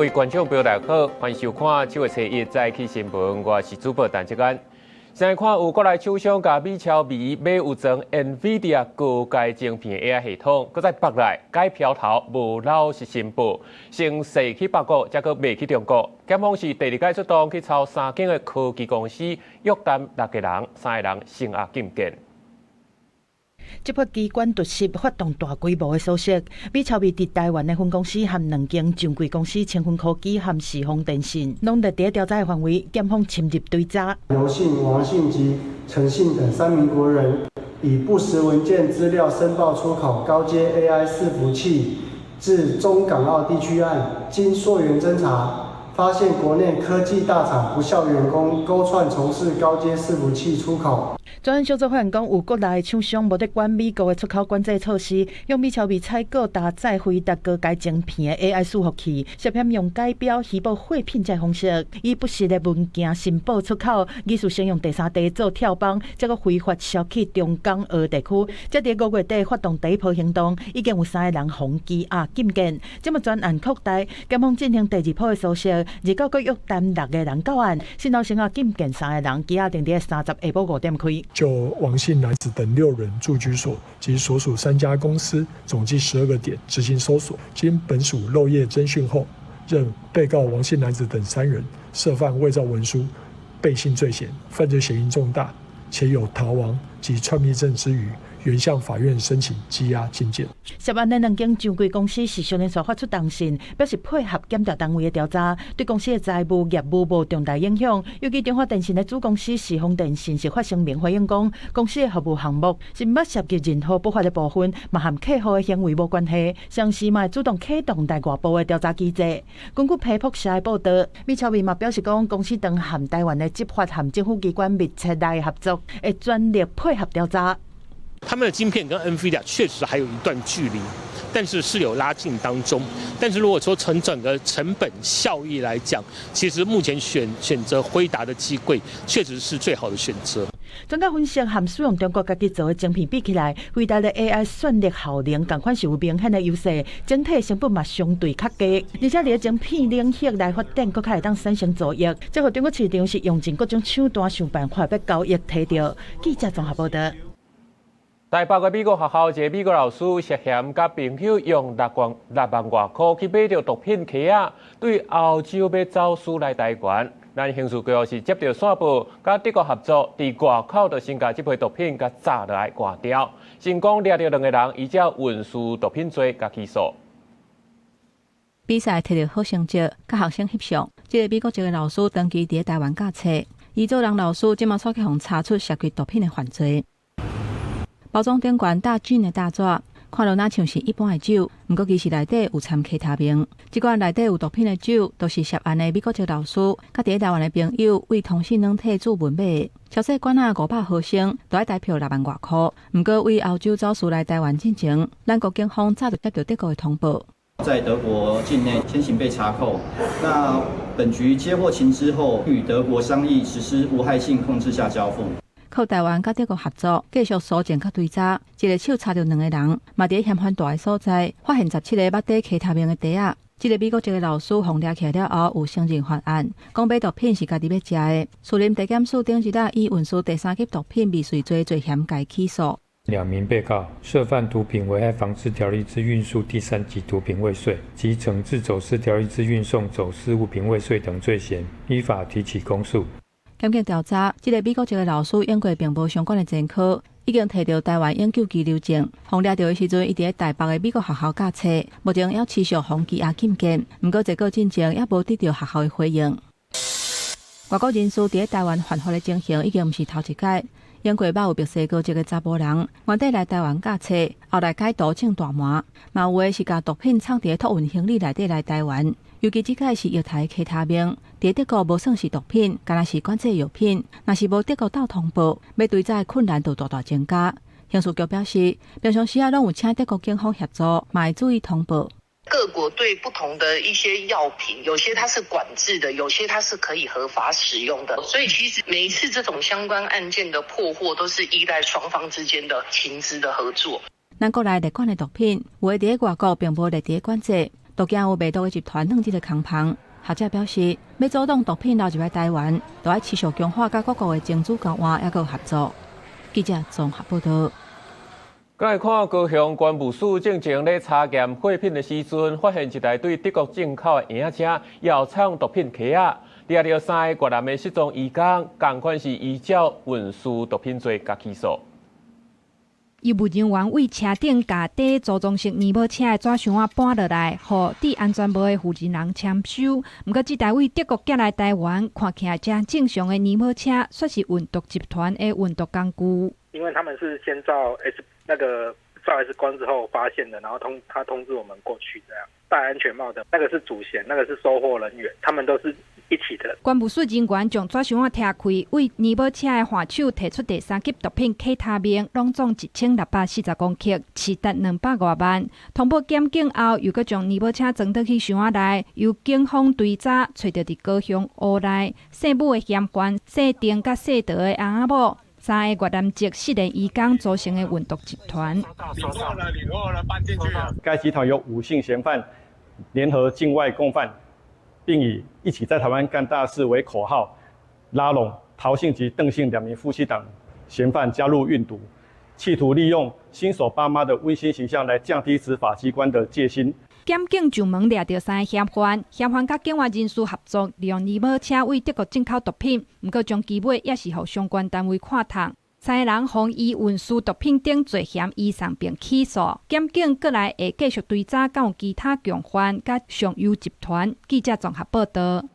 位觀眾朋友大家好，歡迎收看9月初一早起新聞，我是主播陳志安。先來看有國內廠商共美超微買有裝 NVIDIA 高階晶片 AI 系統，閣在北內改標頭無老實申報，先踅去別國，才閣賣去中國。檢方是第二擺出動去抄三間的科技公司，約談六個人，三個人聲押禁見。執法機關突襲發動大規模的搜索，美超微佇台灣的分公司和兩間上櫃公司千分科技和時風電信，攏佇咧調查的範圍，檢方深入追查。劉姓、王姓及陳姓等三名國人，以不實文件資料申報出口高階 AI 伺服器至中港澳地區案，經溯源偵查，發現國內科技大廠不肖員工勾串從事高階伺服器出口。專案小組發現講，有國內廠商無咧管美國的出口管制措施，用美超微採購搭載輝達高階晶片的 AI 伺服器，涉嫌用改標虛報貨品這方式，以不實的文件申報出口，疑似先用第三地做跳板，才閣非法銷去中港澳地區。才佇5月底發動第一波行動，已經有三個人予羈押禁見。這麼專案擴大，檢方進行第二波的搜索，二九閣約談六個人到案，先後聲押禁見三個人，羈押定佇30下晡5點開。就王姓男子等六人住居所及所屬三家公司總計12個點執行搜索，經本署漏夜偵訊後，認被告王姓男子等三人涉犯偽造文書、背信罪嫌，犯罪嫌疑重大，且有逃亡及竄匿證之虞，原向法院申請羈押禁見。涉案的兩間上櫃公司是相連紲發出通訊，表示配合檢調單位的調查，對公司的財務業務無重大影響。尤其中華電信的子公司時風電信是發聲明回應講，公司的服務項目是毋捌涉及任何不法的部分，嘛和客戶的行為無關係。同時嘛會主動啟動內外部的調查機制。根據彭博社的報道，美超微嘛表示講，公司當和台灣的執法和政府機關密切來合作，會全力配合調查。他們的晶片跟 NVIDIA 確實還有一段距離，但是是有拉近當中。但是如果說從整個成本效益來講，其實目前選擇輝達的機櫃確實是最好的選擇。專家分析，和使用中國家己做的晶片比起來，輝達的 AI 算力效能仝款是有明顯的優勢，整體成本嘛相對較低，而且佇晶片領域來發展，閣較會當產生造益。這予中國市場是用盡各種手段想辦法欲交易提著。記者綜合報道。台北的美國學校一个美國老師涉嫌佮朋友用6萬外箍去買著毒品溪仔，對歐洲欲走私來台灣。咱刑事局是接著線報，佮德國合作，佇外口就先共這批毒品共紮落來掛掉，成功掠著兩個人，依照運輸毒品罪共起訴。比賽摕著好成績，佮學生翕相。這个美國籍的老師長期佇台灣教冊，伊做人老師，這馬煞去予查出涉及毒品的犯罪。包裝頂懸打 gin 的大紙，看落若像是一般的酒，毋過其實內底有摻 K 他命。這款內底有毒品的酒，都是涉案的美國籍老師，佮佇台灣的朋友為通訊軟體注文買的。超細罐仔500毫升，都愛台票6萬外箍。毋過為歐洲走私來台灣進前，咱國警方早就接到德國的通報。在德國境內先行被查扣。那本局接獲情資後，與德國商議實施無害性控制下交付。靠台灣佮德國合作，繼續搜證佮追查，一个手查著兩個人，嘛佇嫌犯蹛的所在，發現17個捌底 K 他命的袋仔。這个美國籍的老師予掠起來了後，有承認犯案，講買毒品是家己欲食的。士林地檢署頂日仔以運輸第三級毒品未遂罪罪嫌共起訴。兩名被告涉犯毒品危害防治條例之運輸第三級毒品未遂及懲治走私條例之運送走私物品未遂等罪嫌，依法提起公訴。檢警調查，這个美國籍的老師英國並無相關的前科，已經提著台灣永久居留證。予掠著的時陣，伊佇咧台北的美國學校教冊，目前猶持續予羈押禁見。毋過這個進前猶無得著學校的回應。外國人士佇咧台灣犯法的情形已經毋是頭一擺。英國捌有墨西哥籍的查埔人，原底來台灣教冊，後來改毒種大麻，嘛有的是共毒品藏佇咧託運行李內底來台灣。尤其這擺是液態 K 他命，佇德國無算是毒品，敢若是管制藥品。若是無德國鬥通報，欲追查的困難就大大增加。刑事局表示，平常時仔攏有請德國警方協助，嘛會注意通報。各國對不同的一些藥品，有些它是管制的，有些它是可以合法使用的。所以其實每一次這種相關案件的破獲，都是依賴雙方之間的情資的合作。咱國內列管的毒品，有的佇外國並無列佇管制。都驚有賣毒的集團轉這个空縫。學者表示，欲阻擋毒品流入來台灣，就愛持續強化佮各國的情資交換，抑閣合作。記者綜合報導。閣來看高雄關務署進前咧查驗貨品的時陣，發現一台對德國進口的嬰仔車，有藏毒品盒仔，掠著三个越南的失蹤移工，仝款是依照運輸毒品罪共起訴。醫務人員對車頂共底組裝式麵包車的紙箱仔搬落來，予戴安全帽的負責人簽收。毋過，這台對德國寄來台灣，看起來誠正常的麵包車，卻是運毒集團的運毒工具。因為他們是先照 X 那個照 X 光之後發現的，然後他通知我們過去，這樣戴安全帽的那個是主嫌，那個是收貨人員，他們都是一起的。關務署人員將紙箱仔拆開，對麵包車的貨手提出第三級毒品 K 他命，攏總1640公克，市值200外萬。通報檢警後，又閣將麵包車裝倒去箱仔內，由警方追查，揣著佇高雄烏來姓武的嫌犯，姓丁佮姓德的翁仔某。三个越南籍失聯移工組成的運毒集團。該集團有五姓嫌犯聯合境外共犯，並以一起在台灣幹大事為口號，拉攏陶姓及鄧姓兩名夫妻檔嫌犯加入運毒，企圖利用新手爸媽的溫馨形象來降低執法機關的戒心。檢警上門掠著三个嫌犯，嫌犯佮境外人士合作，利用麵包車對德國進口毒品，毋過終其尾也是予相關單位看透。三个人予以運輸毒品等罪嫌移送並起訴。檢警閣來會繼續追查，敢有其他共犯佮上游集團。記者綜合報導。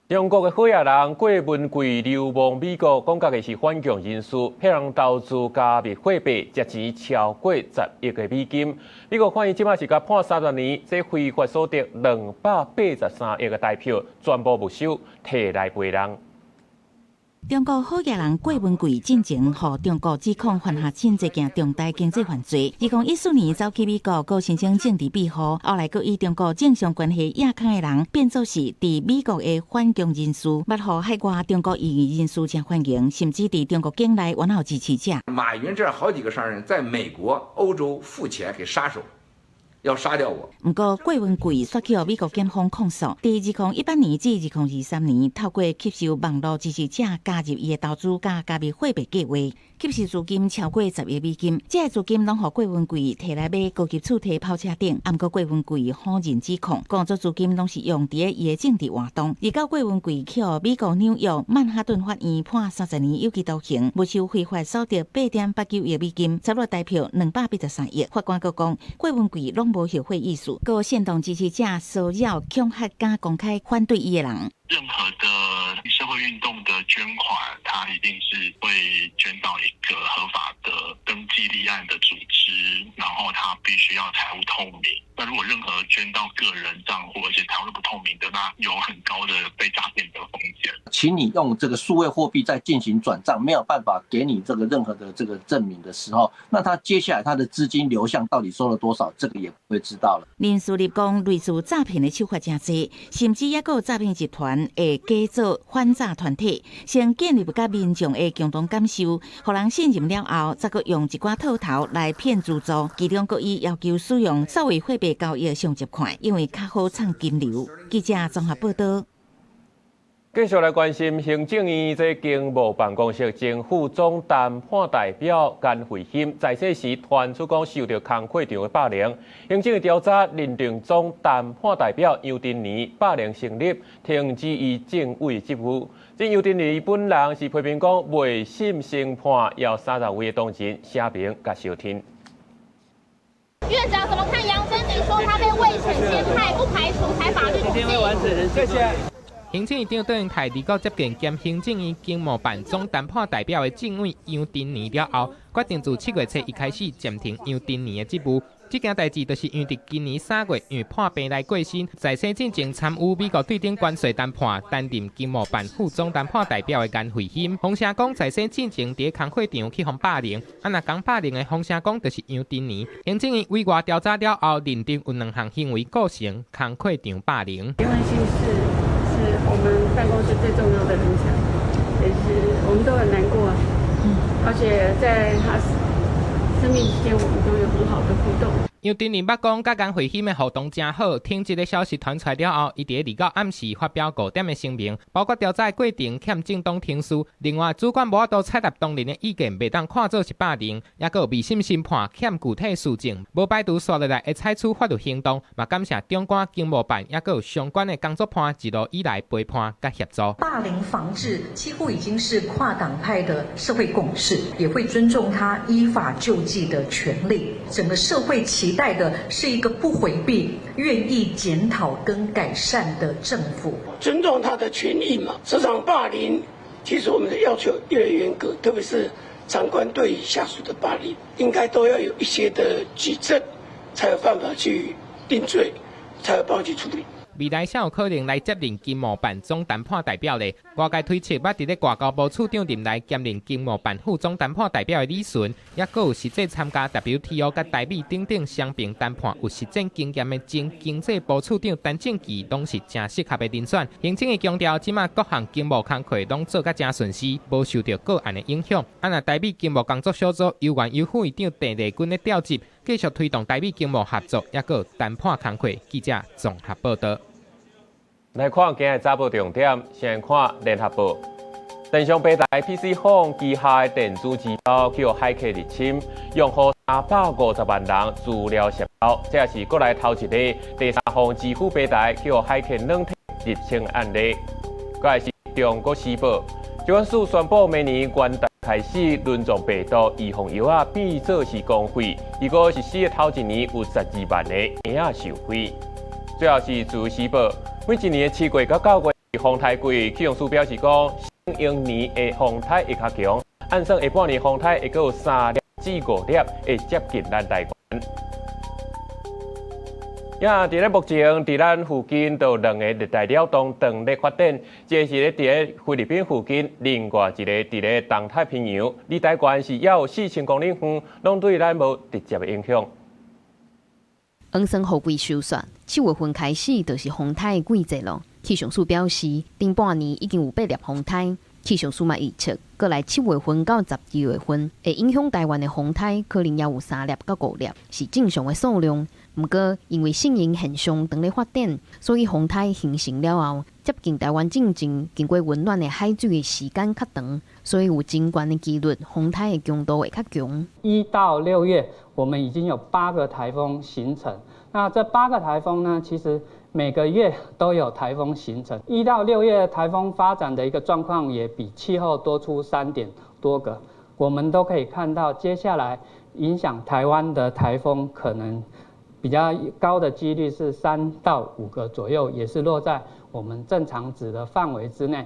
中國的好額人郭文貴流亡美國，講家己是反共人士，騙人投資加密貨幣，借錢超過10億的美金。美國法院這擺是共判30年，這非法所得283億的台票全部沒收，提來賠人。中國好額人郭文貴進前予中國指控犯下真濟件重大經濟犯罪。2014年走去美國，閣申請政治庇護，後來閣以中國政商關係掖空的人，變做是佇美國的反共人士，捌予海外中國異議人士誠歡迎，甚至佇中國境內原有支持者。馬雲這好幾個商人在美國、歐洲付錢給殺手。要殺掉我。毋過郭文貴煞去予美國檢方控訴，佇2018年至2023年，透過吸收網路支持者加入伊的投資佮加密貨幣計劃，吸收資金超過10億美金。這个資金攏予郭文貴提來買高級厝、提跑車等。毋過郭文貴否認指控，講這資金攏是用佇咧伊的政治活動。而到郭文貴去予美國紐約曼哈頓法院判30年有期徒刑，沒收非法所得8.89億美金，差不多台票283億。法官閣講，郭文貴攏無後悔意思，閣煽動支持者騷擾、恐嚇、佮公開反對伊的人。任何的社會運動的捐款，他一定是會捐到一個合法的登記立案的組織，然後他必須要財務透明。那如果任何捐到個人賬戶，而且財務不透明的，那有很高的被詐騙的風險。請你用這個數位貨幣再進行轉賬，沒有辦法給你這個任何的這個證明的時候，那他接下來他的資金流向到底收了多少，這個也不會知道了。林書立講，類似詐騙的手法誠濟，甚至抑閣有詐騙集團會假做反詐團體，先建立佮民眾的共同感受，予人信任了後，再閣用一寡套頭來騙資助，其中閣以要求使用數位貨幣交易上捷快，因為較好藏金流。記者綜合報導。繼續來關心行政院這經貿辦公室前副總談判代表顏惠馨在世時傳出講受著工課場的霸凌，行政院調查認定總談判代表楊振寧霸凌成立，停止伊政委職務。這楊振寧本人是批評講未審先判，要30位當事人寫明共收聽。院長怎麼看楊振寧說他被未審先判，不排除採法律途徑？謝謝。行政院長卓榮泰二九接見兼行政院經貿辦總談判代表的政委楊振寧了後，決定自7月初一開始暫停楊振寧的職務。這件代誌就是因為佇今年3月因為破病來過身，在選進前參與美國對頂關稅談判，擔任經貿辦副總談判代表的顏惠馨，風聲講在選進前佇工課場去予霸凌，啊若講霸凌的風聲講就是楊振寧。行政院委外調查了後，認定有兩項行為構成工課場霸凌。顏惠馨是我們辦公室最重要的人才，也是我們都很難過，而且在他生病期間，我們都有很好的互動。楊振寧捌講，佮顏慧欣的互動誠好。停職的消息傳出來了後，伊佇咧29暗時發表五點的聲明，包括調查過程欠正當程序。另外，主管無法度採納當人的意見，袂當看做是霸凌，抑閣有未審審判欠具體事證，無排除紲落來會採取法律行動。嘛感謝長官經貿辦，抑閣有相關的工作伴一路以來陪伴佮協助。霸凌防治幾乎已經是跨黨派的社會共識，也會尊重他依法救濟的權利。整個社會期待的是一個不迴避、願意檢討跟改善的政府，尊重他的權利嘛。職場霸凌，其實我們的要求越來越嚴格，特別是長官對下屬的霸凌，應該都要有一些的舉證，才有辦法去定罪，才有辦法去處理。未來才有可能來接任經貿辦總談判代表咧。外界推測，捌佇咧外交部處長任內兼任經貿辦副總談判代表的李淳，抑閣有實際參加 WTO 佮台美等等雙邊談判有實戰經驗的前經濟部處長陳正祺，攏是誠適合的人選。行政院強調，這馬各項經貿工課攏做甲誠順遂，無受著個案的影響。啊，若台美經貿工作小組由原由副院長鄭麗君咧調集，繼續推動台美經貿合作，抑閣有談判工課。記者綜合報導。來看今日早報重點，先看聯合報。電商平台 PChome 旗下的電子錢包予駭客入侵，用戶350萬人資料洩露，這也是國內頭一个第三方支付平台予駭客軟體入侵案例。閣來是中國時報，疾管署宣布明年元旦開始，輪狀病毒預防藥仔變做是公費，如果實施的頭一年有12萬个嬰仔受惠。最後是自由時報，每一年的7月到9月是風颱季，氣象署表示講，新鷹年的風颱會較強，按算下半年風颱會閣有3粒至5粒會接近咱台灣。呀，佇咧目前，佇咱附近都有兩个熱帶擾動正咧發展，一个是咧佇咧菲律賓附近，另外一个佇咧東太平洋，離台灣是猶有4000公里遠，攏對咱無直接的影響。黃霜雨季收煞，7月份開始就是風颱的季節囉。氣象署表示，頂半年已經有八粒風颱。氣象署嘛預測，過來7月份到12月份，會影響台灣的風颱可能也有3粒到5粒，是正常的數量。毋過，因為聖嬰現象正咧發展，所以風颱形成了後，接近台灣進前，經過溫暖的海水的時間較長，所以有真懸的幾率，風颱的強度會較強。 1到6月，我們已經有八個颱風形成。那這八個颱風呢，其實每個月都有颱風形成。1到6月颱風發展的一個狀況也比氣候多出3點多個。我們都可以看到，接下來影響台灣的颱風可能比較高的幾率是3到5個左右，也是落在我們正常值的範圍之內。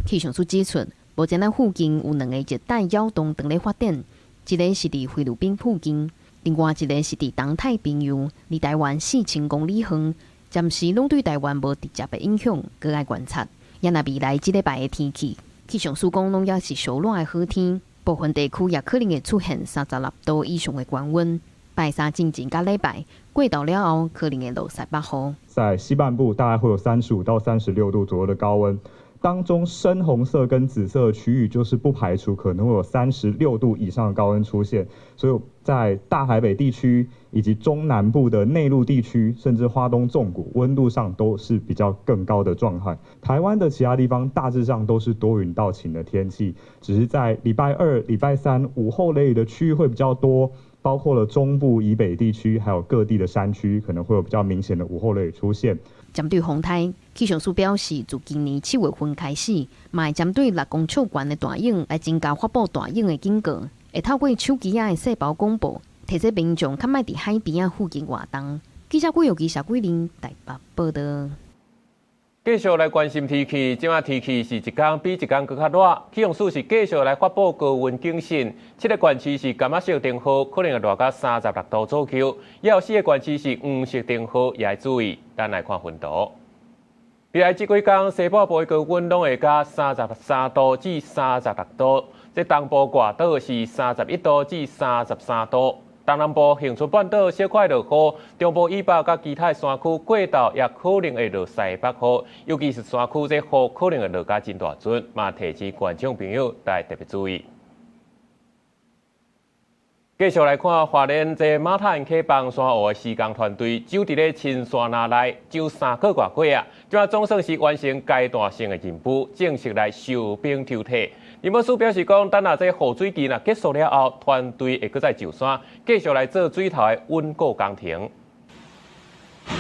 氣象署指出，目前咱附近有兩個熱帶擾動正咧發展，一个是佇菲律賓附近，另外一个是佇東太平洋，離台灣4000公里遠，暫時攏對台灣無直接的影響，閣愛觀察。也若未來這禮拜的天氣，氣象署講攏猶是燒熱的好天，部分地區也可能會出現36度以上的高溫。拜三進前佮禮拜過晝了後，可能會落西北雨。在西半部大概會有35到36度左右的高溫，當中深紅色跟紫色區域就是不排除可能會有36度以上的高溫出現，所以在大台北地區以及中南部的內陸地區，甚至花東縱谷，溫度上都是比較更高的狀態。台灣的其他地方大致上都是多雲到晴的天氣，只是在禮拜二、禮拜三午後雷雨的區域會比較多。包括了中部以北地區，還有各地的山區，可能會有比較明顯的午後雷雨出現。針對風颱，氣象署表示，自今年7月份開始，嘛會針對6公尺懸的大湧來增加發布大湧的警告，會透過手機仔的細胞廣播，提醒民眾較莫佇海邊仔附近活動。記者郭玉琪、謝桂玲台北報導。繼續來關心天氣，這馬天氣是一工比一工閣較熱。氣象署是繼續來發布高溫警訊，七个縣市是柑仔色燈號，可能會熱到36度左右；也有四个縣市是黃色燈號，也愛注意。咱來看溫度。未來這幾工西半部的高溫攏會到33度至36度，這東部外島是31度至33度。東南部恆春半島小可落雨，中部以北佮其他山區過晝也可能會落西北雨，尤其是山區這雨可能會落甲真大陣，嘛提醒觀眾朋友來特別注意。繼續來看花蓮這馬太鞍溪崩山湖的施工團隊，就佇咧深山林內，就3個外過啊，這擺總算是完成階段性的任務，正式來收兵抽退。林保師表示講，等下這雨水期若結束了後，團隊會閣再上山，繼續來做水頭的穩固工程。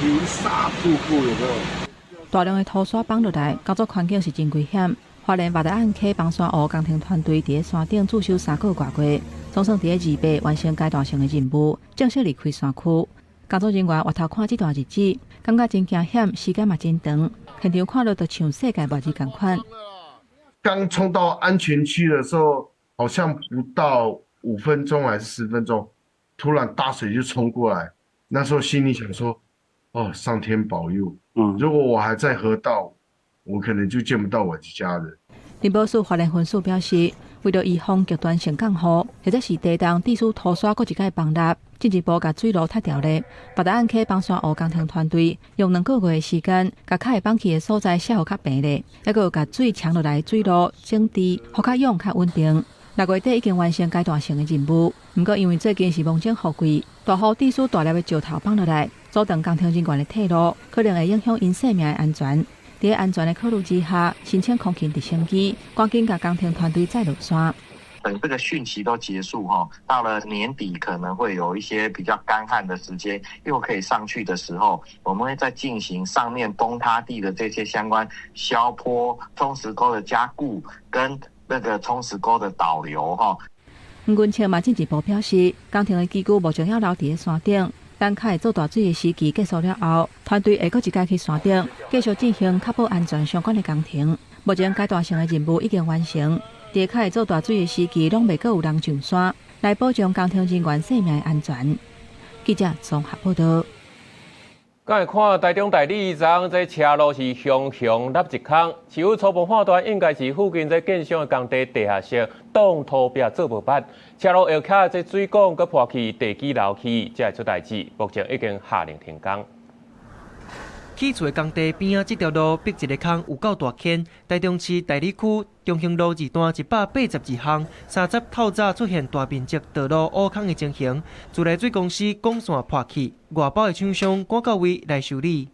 流沙瀑布有沒有？大量的土沙崩落來，工作環境是真危險。花蓮馬太鞍溪崩山湖工程團隊佇咧山頂駐守3個外月，總算佇咧2八完成階段性的任務，正式離開山區。工作人員回頭看這段日子，感覺真驚險，時間嘛真長，現場看到就像世界末日仝款。剛衝到安全區的時候，好像不到5分鐘還是10分鐘，突然大水就衝過來。那時候心裡想說：哦，上天保佑！如果我還在河道，我可能就見不到我的家人。林保署花蓮分署表示，為著預防極端性降雨，或者是地動致使土沙閣一擺崩塌，進一步共水路拆掉咧。馬太鞍溪崩山湖工程團隊用2個月的時間，共較會崩去的所在卸予較平咧，猶閣有共水沖落來水路整治，予較勇較穩定。6月底已經完成階段性的任務，毋過因為最近是芒種雨季，大雨致使大粒的石頭崩落來，阻斷工程人員的退路，可能會影響𪜶性命的安全。佇安全的考慮之下，申請空勤直升機，趕緊共工程團隊載落山。等這個汛期都結束哈，到了年底可能會有一些比較乾旱的時間，又可以上去的時候，我們會再進行上面崩塌地的這些相關削坡、沖蝕溝的加固跟那個沖蝕溝的導流哈。吳軍清嘛進一步表示，工程的機具目前猶留佇咧山頂。等較會做大水的時期結束了後，團隊會閣一擺去山頂，繼續進行確保安全相關的工程。目前階段性的任務已經完成，佇較會做大水的時期，攏袂閣有人上山，來保障工程人員性命的安全。記者綜合報道。剛來看台中大里昨這車路是雄雄落一空，市府初步判斷應該是附近這建商的工地地下室擋土壁做無捌，車路下跤這水管閣破去地基漏去，才會出代誌。目前已經下令停工。起厝的工地邊仔這條路逼一個空有夠大坑，台中市大里區中興路二段182巷，30透早出現大面積道路挖空的情形，自來水公司管線破去，外包的廠商趕到位來修理。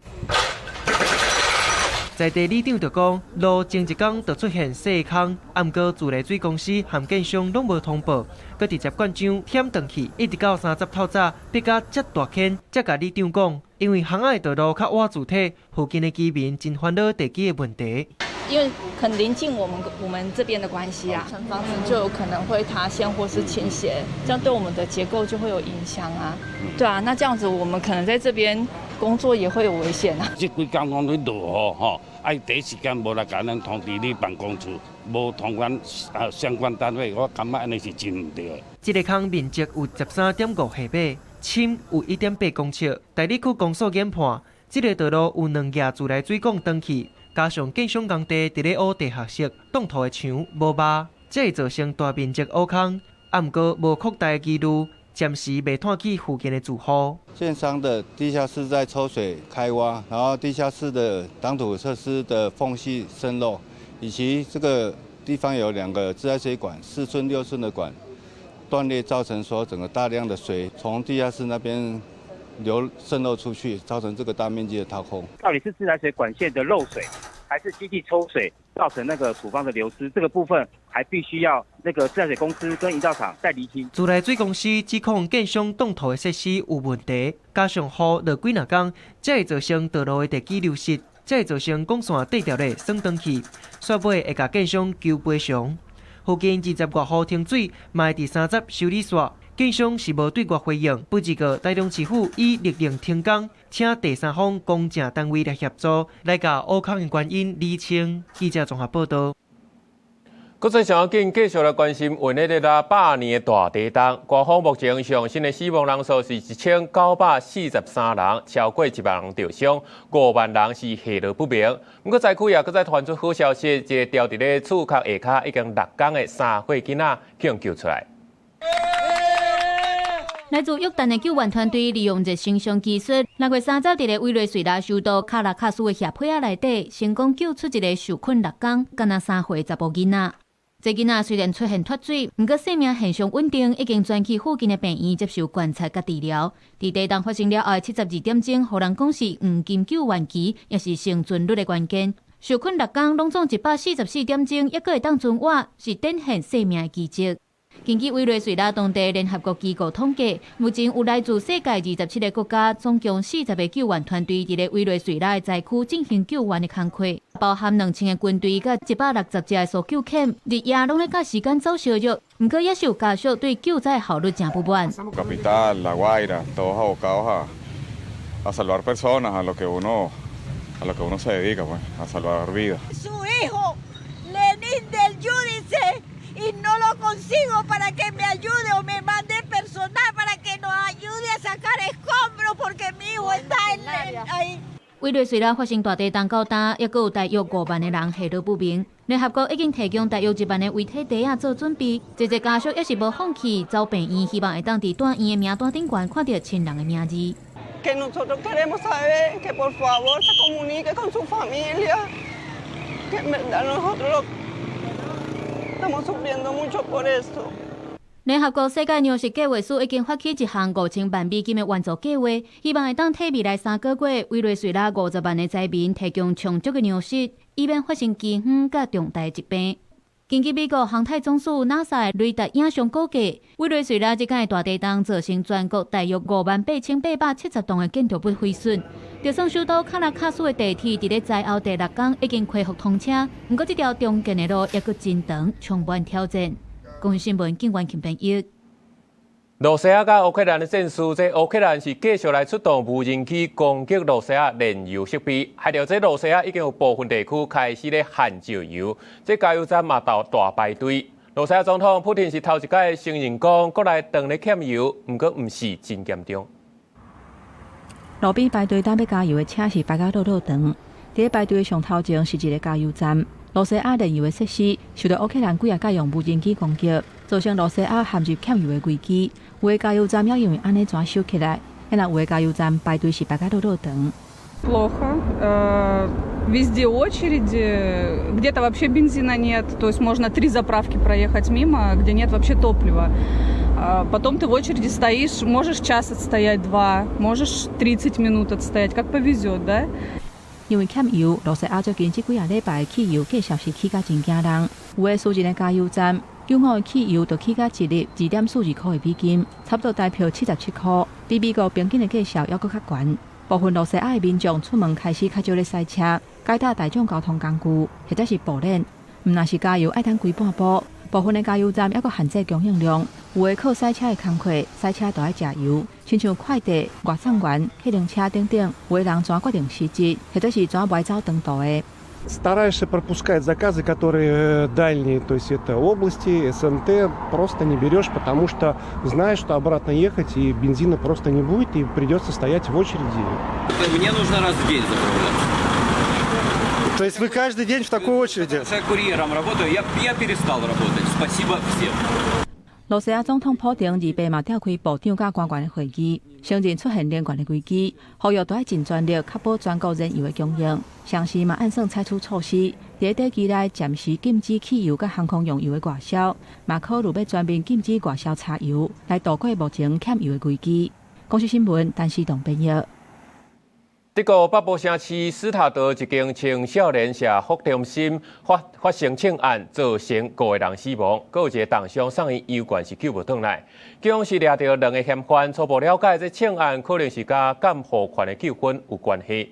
在地里長就講，路前一工就出現細空，毋過自來水公司和建商攏無通報，閣直接灌漿忝斷去，一直到30透早逼甲遮大坑，才共里長講，因為巷仔的道路較倚主體，附近的居民真煩惱地基的問題。因為很臨近我們這邊的關係啊，房子就有可能會塌陷或是傾斜，這樣對我們的結構就會有影響啊。對啊，那這樣子我們可能在這邊工作也會有危險啊。這幾工攏咧落雨吼，愛第一時間無來共咱通知你辦公處，無通阮啊相關單位，我感覺按呢是真毋對的。這個空面積有13.5平米，深有1.8公尺。大里區公所研判，這個道路有兩額自來水管斷去，加上建商工地佇咧挖地下室，擋土的牆無峇，才會造成大面積挖空。啊，毋過無擴大的疑慮，暫時袂拖去附近的住戶。建商的地下室在抽水開挖，然後地下室的擋土設施的縫隙滲漏，以及這個地方有兩個自來水管，4寸、6寸的管斷裂，造成說整個大量的水從地下室那邊流滲漏出去，造成這個大面積的掏空。到底是自來水管線的漏水，還是機器抽水造成那個土方的流失？這個部分還必須要那個自來水公司跟營造廠再釐清。自來水公司指控建商擋土的設施有問題，加上雨落幾若工，才會造成道路的地基流失，才會造成管線短條咧損斷去，煞尾會共建商求賠償。附近20外戶停水，嘛會佇30修理煞。建商是無對外回應，不過台中市府已勒令停工，請第三方公證單位來協助，來共挖空的原因釐清。記者綜合報道。國際上緊繼續來關心委內瑞拉百年的大地動，官方目前上新的死亡人數是1943人，超過1萬人著傷，5萬人是下落不明。毋過災區也閣再傳出好消息，一个牢佇咧厝殼下跤已經6工的3歲囡仔予救出來。來自約旦的救援團隊利用熱成像技術，6月30佇咧委內瑞拉首都卡拉卡斯的協會仔內底，成功救出一个受困6工、干焦3歲查埔囡仔。這囡仔雖然出現脫水，毋過生命現象穩定，已經轉去附近的病院接受觀察佮治療。佇地動發生了後72點鐘，予人講是黃金救援期，也是生存率的關鍵。受困6工，攏總144點鐘，猶閣會當存活，是展現生命的奇蹟。根據委內瑞拉當地聯合國機構統計，目前有來自世界27個國家，總共40個救援團隊佇咧委內瑞拉的災區進行救援的工作，包含2000個軍隊佮160隻的搜救犬，日夜攏咧佮時間走相約。毋過也是有家屬對救災效率誠不滿。 Capital, La Guaira, todos abocados a salvar personas, a lo que uno se dedica, pues, a salvar vidas. Su hijo, Lenín del Yúdice, y no lo consigo para que me ayude o me mande personal para que nos ayude a sacar escombros porque mi hijo está en ahí. 委內瑞拉發生大地動到今，猶閣有大約5萬個人下落不明。聯合國已經提供大約1萬个遺體袋仔做準備，濟濟家屬猶是無放棄走病院，希望會當佇住院的名單頂懸看著親人的名字。 Que nosotros queremos saber que por favor se comunique con su familia, que en verdad nosotros lo estamos sufriendo mucho por eso. 聯合國世界糧食計劃署已經發起一項5000萬美金的援助計劃，希望會當替未來3個月委內瑞拉50萬个災民提供充足的糧食，以免發生饑荒佮重大疾病。根據美國航太總署 NASA 的雷達影像估計，委內瑞拉這擺大地動造成全國大約58,870棟的建築物毀損。就算首都卡拉卡斯的地鐵佇咧災後第六工已經恢復通車，毋過這條重建的路猶閣真長，充滿挑戰。公視新聞警員陳編譯。羅西亞佮烏克蘭的戰事，這烏克蘭是繼續來出動無人機攻擊羅西亞煉油設備，害著這羅西亞已經有部分地區開始咧限制油，這加油站嘛都大排隊。羅西亞總統普丁是頭一擺承認講，國內當咧欠油，毋過毋是真嚴重。路邊排隊等欲加油的車是排甲落落長，佇咧排隊的上頭前是一个加油站。羅西亞煉油的設施受到烏克蘭幾仔擺用無人機攻擊，造成羅西亞陷入欠油的危機。有的加油站也因為按呢全收起來，若有的加油站排隊是排甲落落長。 Плохо. Везде очереди, где-то вообще бензина нет, то есть можно три заправки проехать мимо, где нет вообще топлива. Потом ты в очереди стоишь, можешь час отстоять, два, можешь 30 минут отстоять, как повезет, да? 因為欠油，羅西亞最近這幾仔禮拜汽油價數是起甲真驚人。有的私人的加油站，95的汽油就起甲一粒2.42箍的美金，差不多台票77箍，比美國平均的價數猶閣較懸。部分羅西亞的民眾出門開始較少咧駛車，改搭大眾交通工具，或者是步練。毋但是加油愛等規半晡，部分的加油站猶閣限制供應量，有的靠駛車的工課，駛車都愛食油，親像快遞、外送員、客運車等等，有的人怎決定辭職，或者是怎袂走長途的。 Стараешься пропускать заказы, которые дальние, то есть это области, СНТ, просто не берешь, потому что знаешь, что обратно ехать и бензина просто не будет, и придется стоять в очереди. Мне нужно раз в день заправляться. То есть вы каждый день в такой очереди? Я курьером работаю, я перестал работать. Спасибо всем. 羅西亞總統普丁28嘛召開部長佮官員的會議，承認出現能源的危機，呼籲都愛盡全力確保全國燃油的供應。同時嘛按算採取措施，佇短期內暫時禁止汽油佮航空用油的外銷，嘛考慮欲全面禁止外銷柴油，來度過目前欠油的危機。公視新聞，陳思棟編譯。德國北部城市斯塔德一間青少年社福中心發發生槍案，造成五個人死亡，閣有一個重傷送醫猶原是救無轉來。警方是掠著兩个嫌犯，初步了解，這槍案可能是佮監護權的糾紛有關係。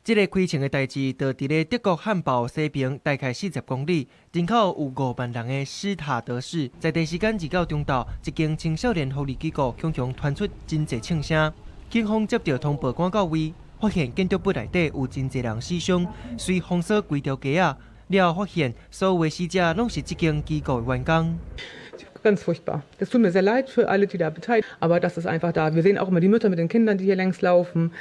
這个開槍的代誌，就佇咧德國漢堡西邊大概40公里，人口有5萬人的斯塔德市，在地時間29中晝，一間青少年福利機構強強傳出真濟槍聲。警方接著通報趕到位，發現建築物內底有真濟人死傷，隨封鎖規條街仔，了後發現所有的死者攏是這間機構的員工。 Ganz furchtbar. Das tut mir sehr leid für alle, die da beteiligt sind, aber das ist einfach da. Wir sehen auch immer die Mütter mit den Kindern, die hier längs laufen.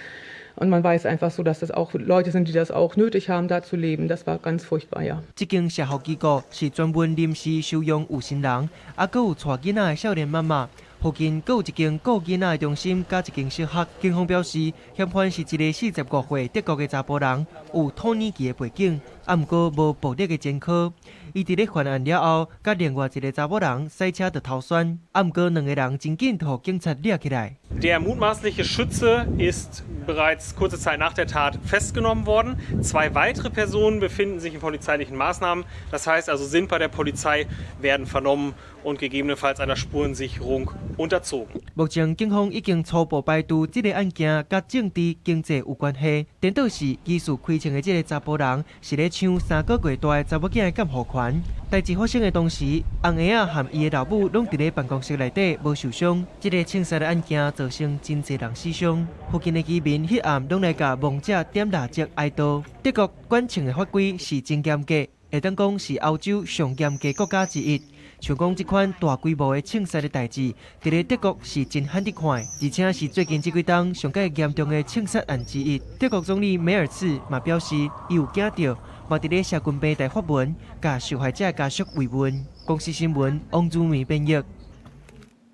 Und man weiß einfach so, dass das auch Leute sind, die das auch nötig haben, da zu leben. Das war ganz furchtbar, ja. 這間社福機構是專門臨時收容有心人，猶閣有帶囡仔的少年媽媽。附近閣有一間顧囡仔的中心，佮一間小學。警方表示，嫌犯是一个45歲德國的查埔人，有土耳其的背景，啊，毋過無暴力的前科。伊佇咧犯案了後，佮另外一个查某人駛車就逃竄，啊，毋過兩个人真緊就予警察掠起來。 Der mutmaßliche Schütze ist bereits kurze Zeit nach der Tat festgenommen worden. Zwei weitere Personen befinden sich in polizeilichen Maßnahmen. Das heißt also, sind bei der Polizei, werden vernommen und gegebenenfalls einer Spurensicherung unterzogen. 目前警方已經初步排除這个案件佮政治經濟有關係。顛倒是疑似開槍的這个查埔人是咧搶3個月大的查某囝的監護權。代誌發生的當時，翁嬰仔和伊的老母攏佇咧辦公室內底無受傷。這个槍殺的案件造成真濟人死傷。附近的居民彼暗攏來共亡者點蠟燭哀悼。德國管槍的法規是真嚴格，會當講是歐洲上嚴格國家之一。像講這款大規模的槍殺的代誌，佇咧德國是真罕得看，而且是最近這幾冬上蓋嚴重的槍殺案之一。德國總理梅爾茨嘛表示，伊有驚著，嘛佇咧社群平台發文，共受害者家屬慰問。公視新聞王祖明編譯。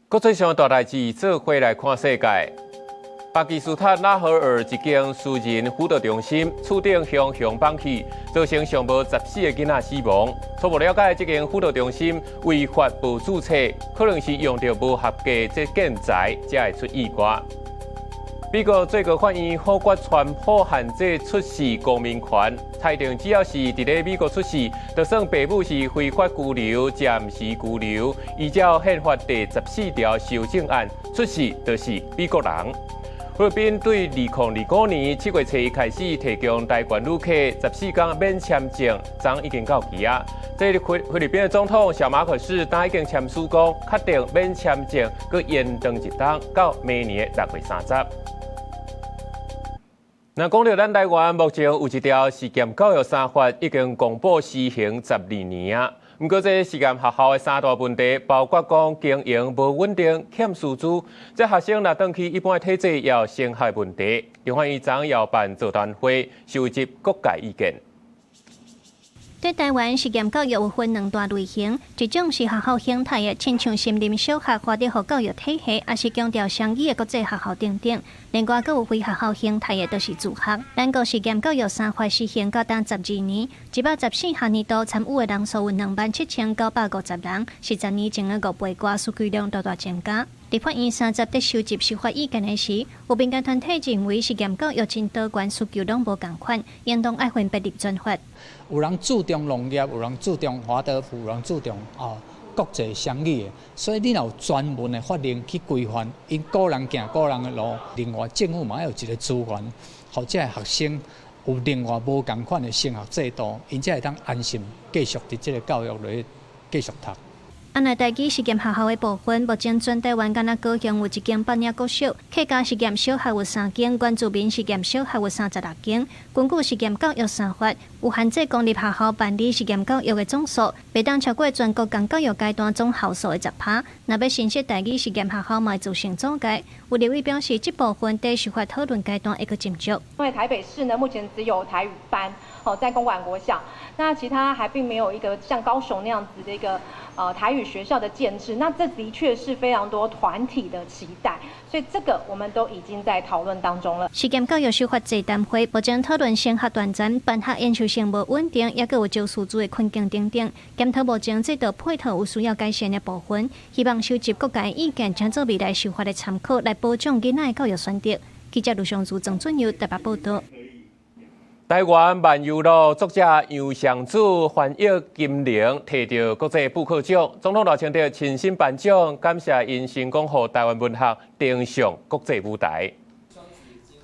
國際上大代誌，做伙來看世界。巴基斯坦拉合爾一間私人輔導中心，厝頂向熊崩去，造成上無14個囡仔死亡。初步了解，這間輔導中心違法無註冊，可能是用著無合格這建材，才會出意外。美國最高法院否決川普限制出示公民權，裁定只要是佇咧美國出世，就算爸母是非法居留、暫時居留，依照憲法第14條修正案，出世就是美國人。菲律賓對2025年7月初一開始提供台灣旅客14天免簽證，昨已經到期啊。這菲律賓的總統小馬可仕今已經簽署講，確定免簽證，閣延長一冬到明年的6月30。那講到咱台灣，目前有一條實驗教育三法已經公布施行12年啊。毋過，這實驗學校的三大問題，包括講經營無穩定、欠師資，這學生若轉去一般的體制，也有升學問題。立法院昨要辦座談會，收集各界意見。對台灣實驗教育有分兩大類型，一種是學校形態的，親像森林小學、華德福教育體系，抑是強調雙語的國際學校等等。另外，閣有非學校形態的，就是自學。咱國實驗教育三法實行到今12年，114學年度參與的人數有27,950人，是10年前的5倍外，數據量大大增加。立法院30佇收集修法意見的時，有民間團體認為實驗教育真多元，需求攏無仝款，應當愛分別立專法。有人注重農業，有人注重華德福，有人注重啊國際雙語的，所以你若有專門的法令去規範，𪜶個人行個人的路。另外，政府嘛愛有一个資源，予這个學生有另外無仝款的升學制度，𪜶才會當安心繼續佇這个教育內繼續讀。啊，若台語實驗學校的部分，目前全台灣干焦高雄有一間北嶺國小，客家實驗小學有三間，原住民實驗小學有36間。根據實驗教育三法，有限制公立學校辦理實驗教育的總數，袂當超過全國共教育階段總校數的10%。若欲新設台語實驗學校，嘛會自成組別。有立委表示，這部分佇修法討論階段會閣斟酌。因為台北市呢，目前只有台語班，哦，在公館國小，那其他還並沒有一個像高雄那樣子的一個台語學校的建制，那這的確是非常多團體的期待，所以這個我們都已經在討論當中了。實驗教育修法座談會目前討論升學斷層、辦學延續性無穩定，抑閣有招師資的困境等等，檢討目前制度配套有需要改善的部分，希望收集各界意見，當做未來修法的參考，來保障囡仔的教育選擇。記者盧尚如、曾俊佑台北報道。台灣萬遊樂作者楊尚子翻譯金陵提著國際布克獎，總統賴清德親身頒獎，感謝𪜶成功予台灣文學登上國際舞台。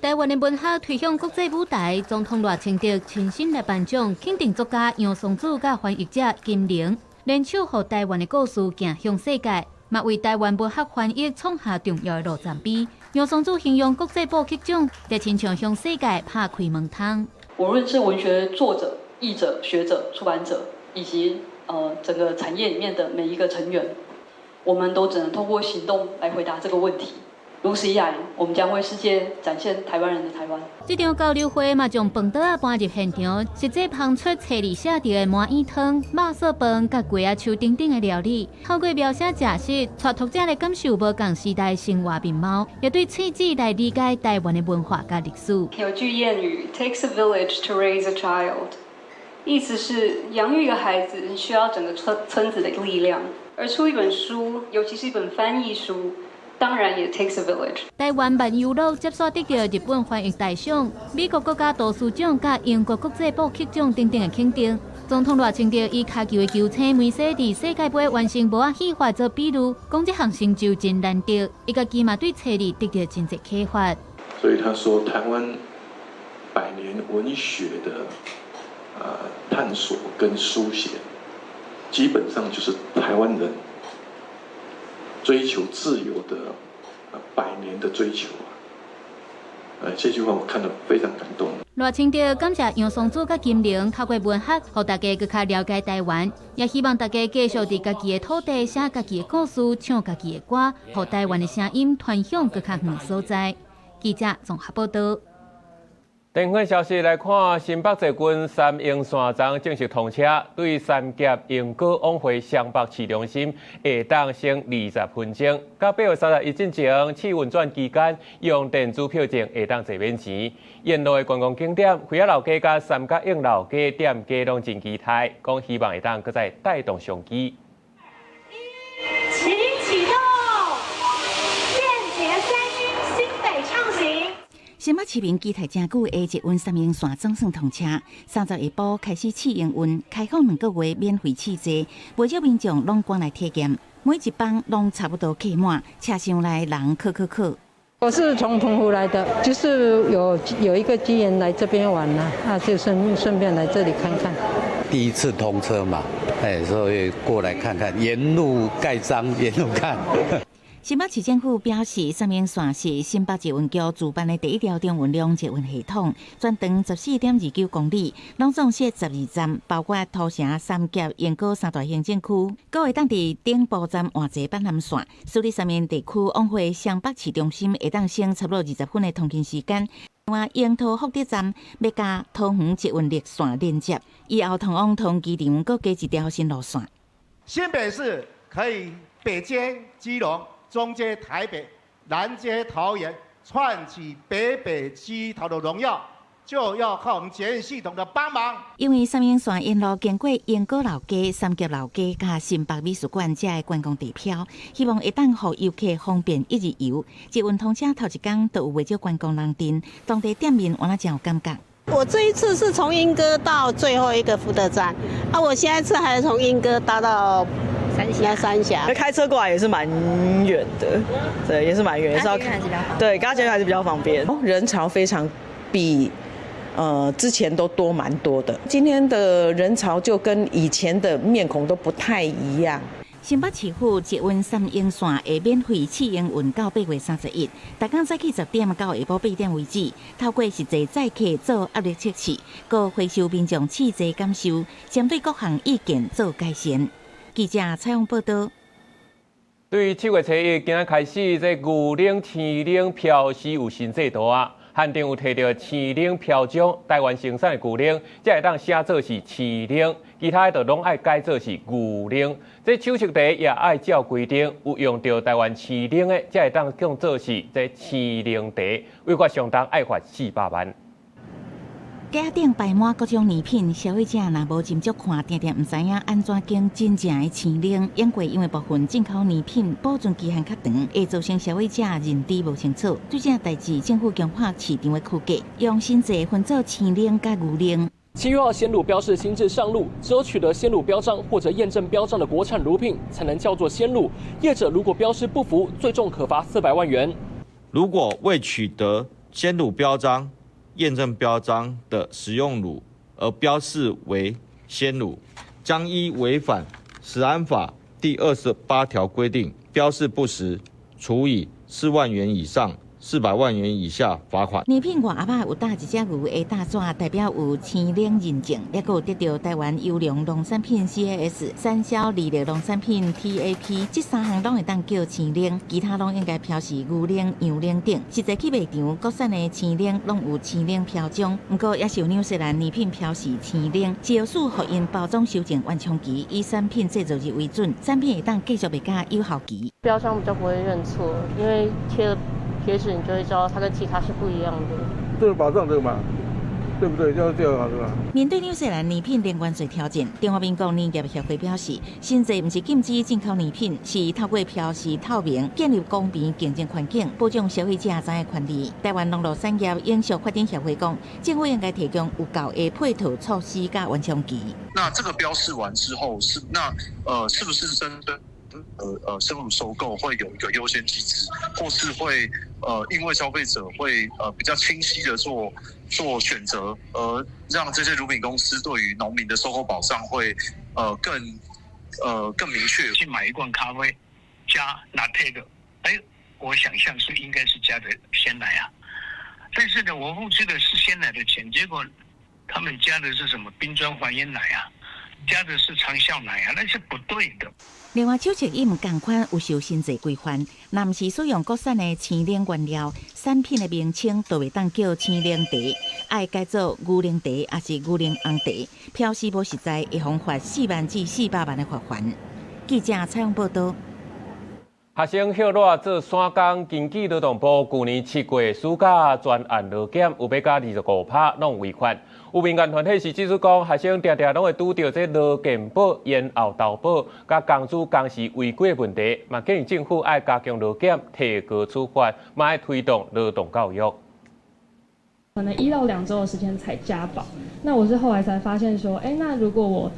台灣的文學推向國際舞台，總統賴清德親身來頒獎，肯定作家楊尚子佮翻譯者金陵，聯手予台灣的故事行向世界，嘛為台灣文學翻譯創下重要的里程碑。楊尚子形容國際布克獎，就親像向世界拍開門窗。無論是文學作者、譯者、學者、出版者，以及整個產業裡面的每一個成員，我們都只能透過行動來回答這個問題。如此一來，我們將為世界展現台灣人的台灣。這場交流會嘛，將飯桌仔搬入現場，實際烹出冊裡寫著的麻薏湯、肉燥飯、佮雞仔手等等的料理，透過描寫食食，帶讀者來感受無仝時代生活面貌，也對喙齒來理解台灣的文化佮歷史。有句諺語：“Takes a village to raise a child。” 意思是養育一個孩子需要整個村子的力量，而出一本書，尤其是一本翻譯書，當然也 takes a village。台灣漫遊錄接續得著日本翻譯大賞、美國國家圖書獎佮英國國際布克獎等等的肯定。總統賴清德以跤球的球星梅西佇世界盃完成帽仔戲法做比喻，講這項成就真難得。伊家己嘛對冊字得著真濟啟發。所以他說，台灣百年文學的探索跟書寫，基本上就是台灣人追求自由的百年的追求啊！這句話我看得非常感動。賴清德感謝楊松柱佮金玲透過文學，予大家閣較了解台灣，也希望大家繼續佇家己的土地寫家己的故事，唱家己的歌，予台灣的聲音傳向閣較遠所在。記者綜合報道。電訊消息來看，新北捷運三鶯線昨正式通車，對三峽鶯歌往回雙北市中心，會當省20分鐘。到8月31進前試運轉期間，用電子票證會當坐免錢。沿路的觀光景點，花仔老街佮三甲湧老街店家攏真期待，講希望會當閣再帶動商機。請啟動，便捷三鶯新北暢行。新北市民期待誠久的捷運三鶯線總算通車，30下晡開始試營運，開放2個月免費試坐，袂少民眾攏趕來體驗，每一班攏差不多客滿，車廂內人洘洘洘。我是從澎湖來的，就是有一個機緣來這邊玩啦，啊，就順便來這裡看看。第一次通車嘛，哎，所以過來看看，沿路蓋章，沿路看。新北市政府表示，三鶯線是新北捷運局主辦的第一條中運量捷運系統，全長14.29公里，攏總設12站，包括土城、三峽、鶯歌三大行政區。閣會當佇頂埔站換坐板南線，使你三鶯地區往回雙北市中心會當省差不多20分的通勤時間。另外，鶯桃福德站欲佮桃園捷運綠線連接，以後通往桃園機場閣加一條新路線。新北市可以北接基隆，中接台北，南接桃園，串起北北基桃的榮耀，就要靠我們捷運系統的幫忙。因為三鶯線沿路經過鶯歌老街、三峽老街佮新北美術館這的觀光地標，希望會當予遊客方便一日遊。捷運通車頭一工，就有袂少觀光人陣，當地店面原來真有感覺。我這一次是從鶯歌到最後一個福德站，啊，我下一次還是從鶯歌搭到三峽，三峽。開車過來也是蠻遠的，對，也是蠻遠，也是要對，搭捷運還是比較方便。人潮非常比之前都多蠻多的，今天的人潮就跟以前的面孔都不太一樣。新北市府捷運三鶯線會免費試營運到8月31，逐工早起10點到下晡8點為止，透過實際載客做壓力測試，閣回收民眾試坐感受，針對各項意見做改善。記者採訪報導。對7月初1，今仔開始，這牛奶、鮮奶標示有新制度啊。限定有提著鮮奶標章，台灣生產的牛奶，才會當寫做是鮮奶，其他的就攏愛改做是牛奶。這手術茶也愛照規定，有用著台灣鮮奶的，才會當當做是這鮮奶茶，違法相當愛罰400萬。架仔頂擺滿各種奶品，消費者若無斟酌看，定定毋知影按怎揀真正的鮮奶。不過因為部分進口奶品保存期限較長，會造成消費者認知無清楚。對這代誌，政府強化市場的區隔，用新制分做鮮奶佮牛奶。7月6號，鮮乳標示新制上路，只有取得鮮乳標章或者驗證標章的國產乳品，才能叫做鮮乳。業者如果標示不符，最重可罰400萬元。如果未取得鮮乳標章、驗證標章的食用乳而標示為鮮乳，將依違反食安法第28條規定，標示不實，處以4萬元以上400萬元以下罰款。奶品外盒仔有打一隻牛的大紙，代表有鮮奶認證，抑閣有得著台灣優良農產品 CAS、產銷履歷農產品 TAP，這三項攏會當叫鮮奶，其他攏應該標示牛奶、羊奶等。實際去賣場，國產的鮮奶攏有鮮奶標章，毋過也是有紐西蘭奶品標示鮮奶，只要予𪜶包裝修正緩衝期，以產品製造日為準，產品會當繼續賣甲有效期。標章比較不會認錯，因為貼了貼紙，你就會知道它跟其他是不一樣的。這個保障這個嘛，對不對？要調查對吧？面對紐西蘭奶品零關稅挑戰，中華民國奶業協會表示，新制毋是禁止進口奶品，是透過標示透明，建立公平競爭環境，保障消費者知影權利。台灣農酪產業永續發展協會講，政府應該提供有夠的配套措施佮緩衝期。那這個標示完之後，是那是不是針對生乳收購會有一個優先機制，或是會因為消費者會比較清晰的做選擇，而讓這些乳品公司對於農民的收購保障會更明確。去買一罐咖啡加拿鐵的，哎，我想象是應該是加的鮮奶啊，但是呢，我付這個是鮮奶的錢，結果他們加的是什麼冰磚還原奶啊？加的是長效奶啊，那是不對的。另外，手冊伊毋仝款有受新制規範，若毋是使用國產的青檸原料，產品的名稱就袂當叫青檸茶，愛改做牛奶茶，抑是牛奶紅茶，標示無實在，會予罰4萬至400萬的罰鍰。記者採訪報導。學生歇熱做散工，根據勞動部舊年7月暑假全案勞檢有欲加25%攏違法。有民間團體是指出講，學生定定攏會拄著這勞健保延後投保，佮工資工時違規的問題，嘛建議政府愛加強勞檢，提高處罰，嘛愛推動勞動教育。可能1到2週的時間才加保，那我是後來才發現說，欸，那如果我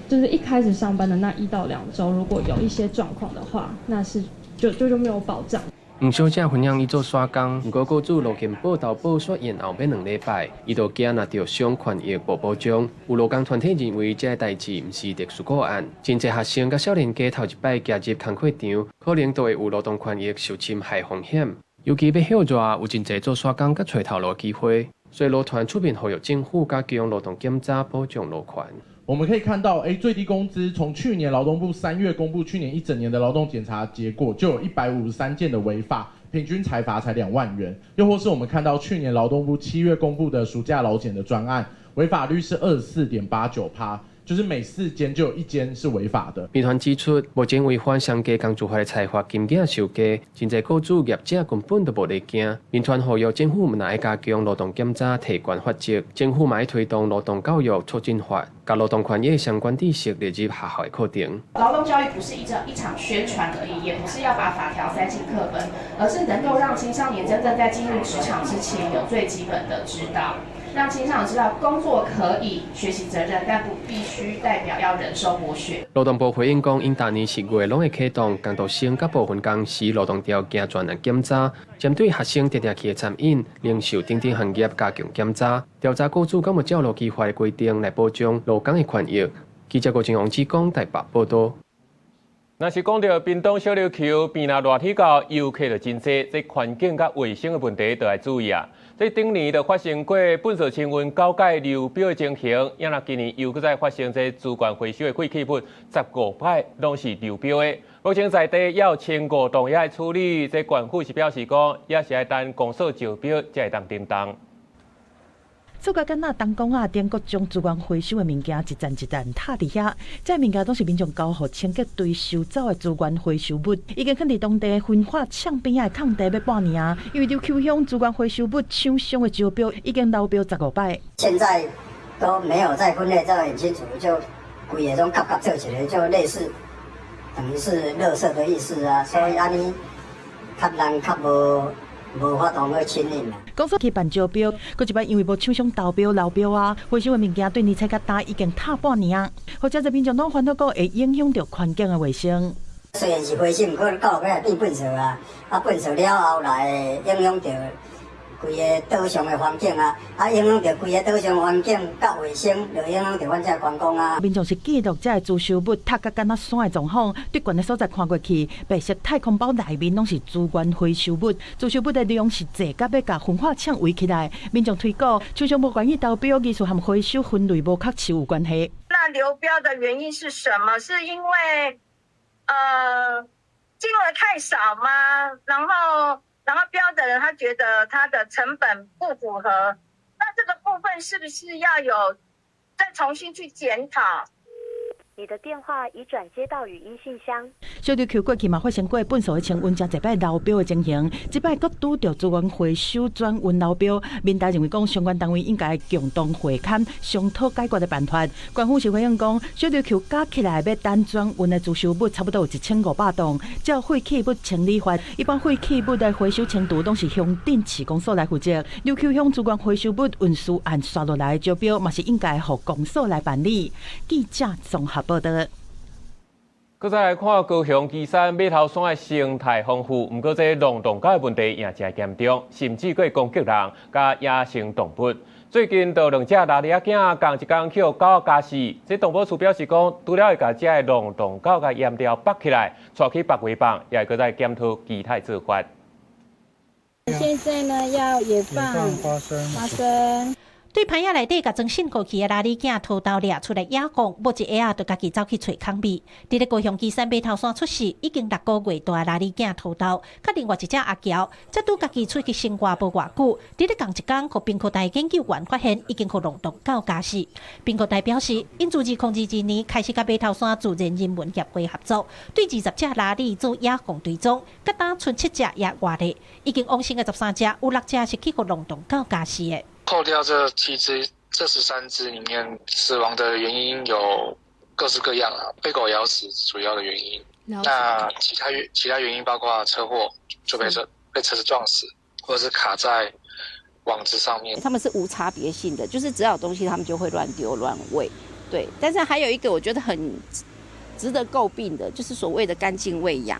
就是一開始上班的那1到2週，如果有一些狀況的話，那是就沒有保障。吳小姐分享伊做散工，毋過雇主勞健保投保煞延後欲2禮拜，伊就驚若著傷權益無保障。有勞工團體認為這个代誌毋是特殊個案，真濟學生佮少年家頭一擺行入工課場，可能都會有勞動權益受侵害風險。尤其欲歇熱，有真濟做散工佮揣頭路機會，所以勞團出面呼籲政府加強勞動檢查，保障勞權。我們可以看到，最低工資從去年勞動部3月公布去年一整年的勞動檢查結果，就有153件的違法，平均裁罰才2萬元。又或是我們看到去年勞動部7月公布的暑假勞檢的專案，違法率是24.89%。就是每4間就有1間是違法的。民團指出，目前違反雙低工資法的裁罰金額傷低，真濟雇主業者根本就無咧驚。民團呼籲政府毋但愛加強勞動檢查，提懸罰則，政府嘛愛推動勞動教育促進法，共勞動權益相關知識列入學校的課程。勞動教育不是一場宣傳而已，也不是要把法條塞進課本，而是能夠讓青少年真正在進入職場之前有最基本的指導。讓青少年知道工作可以學習責任，但不必須代表要忍受剝削。勞動部回應講，𪜶逐年10月攏會啟動工讀生佮部分公司勞動條件全案檢查，針對學生定定去的餐飲、零售等等行業加強檢查，調查雇主敢有照勞基法的規定來保障勞工的權益。記者郭正王志剛台北報導。若是講著屏東小琉球邊若熱天到遊客就真濟，這環境佮衛生的問題就愛注意啊。這頂年就發生過糞埽清運九擺流標的情形，也若今年又閣再發生這資源回收的廢棄物15擺攏是流標的。目前在地也有15棟也愛處理，這縣府是表示講，也是愛等公所招標才會當叮當。做甲敢若東宮仔頂各種資源回收的物件，一層一層疊佇遐，這物件攏是民眾交予清潔隊收走的資源回收物，已經囥佇當地焚化廠邊仔的空地欲半年啊。因為琉球鄉資源回收物廠商的招標已經流標15擺。現在都沒有在分類，這很清楚，就規个攏夾夾做一个，就類似等於是垃圾的意思啊，所以按呢較人較無。無法度去清理啦。公所去辦招標，閣一擺因為無廠商投標流標啊，回收的物件對年菜較焦已經疊半年啊，予遮濟民眾攏煩惱講會影響著環境的衛生。雖然是回收，毋過到尾會變糞埽啊，啊糞埽了後來會影響著規个島上的環境啊，啊影響著規个島上環境佮衛生，就影響著阮這觀光啊。民眾是記錄這个資收物疊甲敢若山的狀況，對懸的所在看過去，白色太空包內面攏是資源回收物，資收物的量是濟甲欲共焚化廠圍起來。民眾推估，廠商無願意投標，其實和回收分類無確實有關係。那流標的原因是什麼？是因為金額太少嗎？然後標的人他覺得他的成本不符合，那這個部分是不是要有再重新去檢討？你的電話已轉接到語音信箱。小琉球過去嘛發生過糞掃的清運誠濟擺流標的情形，這擺閣拄著資源回收轉運流標，民代認為講相關單位應該共同會勘商討解決的辦法。官方是回應講，小琉球加起來欲等轉運的資收物差不多有1500噸，照廢棄物清理法，一般廢棄物的回收清除攏是鄉鎮市公所來負責。琉球鄉資源回收物運輸案刷落來招標，嘛是應該予公所來辦理。記者綜合報導。閣再來看高雄旗山馬頭山的生態豐富，毋過這浪蕩狗的問題也誠嚴重，甚至閣會攻擊人佮野生動物。最近就兩隻鯪鯉仔囝仝一工予狗咬死，這動保處表示講，除了會共這个浪蕩狗共閹掉縛起來，帶去縛圍放，也會閣再檢討其他做法。現在呢，要野放花生，花生。對棚仔內底共裝信過去的鯪鯉囝掏兜掠出來野放，無一下仔就家己走去揣空味。佇咧高雄旗山馬頭山出世已經6個月大鯪鯉囝掏兜，佮另外一隻阿嬌，才拄家己出去生活無偌久，佇咧仝一工，予屏科大研究員發現已經予浪蕩狗咬死。屏科大表示，𪜶自2022年開始佮馬頭山自然人文協會合作，對20隻鯪鯉做野放追蹤，佮今賰七隻也活咧，已經往生的13隻，有6隻是去予浪蕩狗咬死的。扣掉這七隻，這13隻裡面死亡的原因有各式各樣啊，被狗咬死主要的原因。那其他原因包括車禍，就被車子撞死，或者是卡在網子上面。他們是無差別性的，就是只要有東西，他們就會亂丟亂餵。對，但是還有一個我覺得很值得詬病的，就是所謂的乾淨餵養。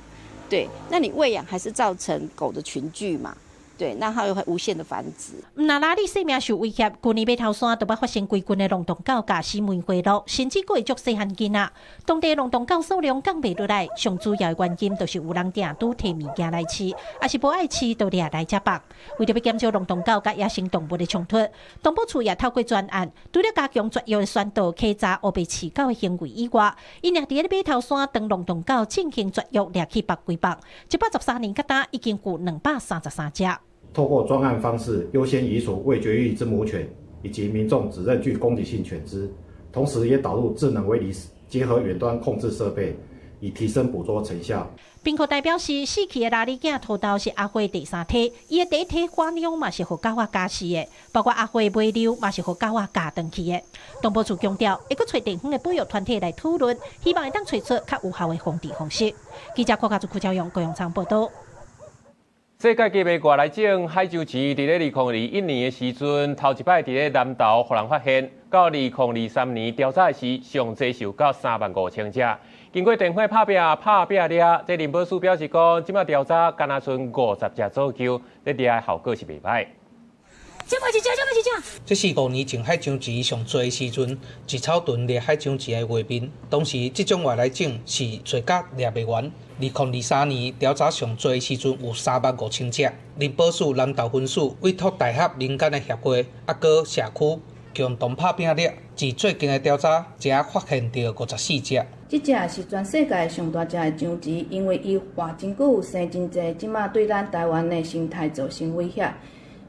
對，那你餵養還是造成狗的群聚嘛？對，那它又會無限的繁殖。毋但鯪鯉性命受威脅，舊年馬頭山就捌發生規群的浪蕩狗咬死梅花鹿，甚至閣會足細漢囡仔。當地浪蕩狗數量降袂落來，上主要的原因就是有人定拄提物件來飼，抑是無愛飼就掠來食放。為著欲減少浪蕩狗佮野生動物的衝突，動保處也透過專案，除了加強絕育的宣導、稽查烏白飼狗的行為以外，𪜶也佇咧馬頭山當浪蕩狗進行絕育，掠去縛圍放。113年到今已經有233隻。透過專案方式，優先移除未絕育之母犬，以及民眾指認具攻擊性犬隻，同時也導入智能圍籬，結合遠端控制設備，以提升捕捉成效。屏科大表示，死去的鯪鯉囝掏兜是阿花第三體，伊的第一體花妞嘛是予狗仔咬死的，包括阿花尾溜嘛是予狗仔咬斷去的。動保處強調，會閣揣地方的保育團體來討論，希望會當揣出較有效的防治方式。記者郭家竹、柯昭勇、高陽昌報道。世界級的外來種海鷲雉，佇咧2021年的時陣，頭一擺佇咧南投予人發現，到2023年調查時，上濟是有到3萬5千隻。經過電火拍拚、拍拚掠，這林保署表示講，這擺調查敢若賰50隻左右，這掠的效果是袂䆀。這麼一隻，這麼一隻。這是5年前海鷲雉上濟的時陣，一草屯掠海鷲雉的畫面。當時這種外來種是濟甲掠袂完。2023年調查上濟的時陣有3萬5千隻。林保署南投分署委託大俠民間的協會，抑閣社區共同拍拚掠。自最近的調查，才發現著54隻。這隻是全世界上大隻的章魚，因為伊活真久，生真濟，這馬對咱台灣的生態造成威脅。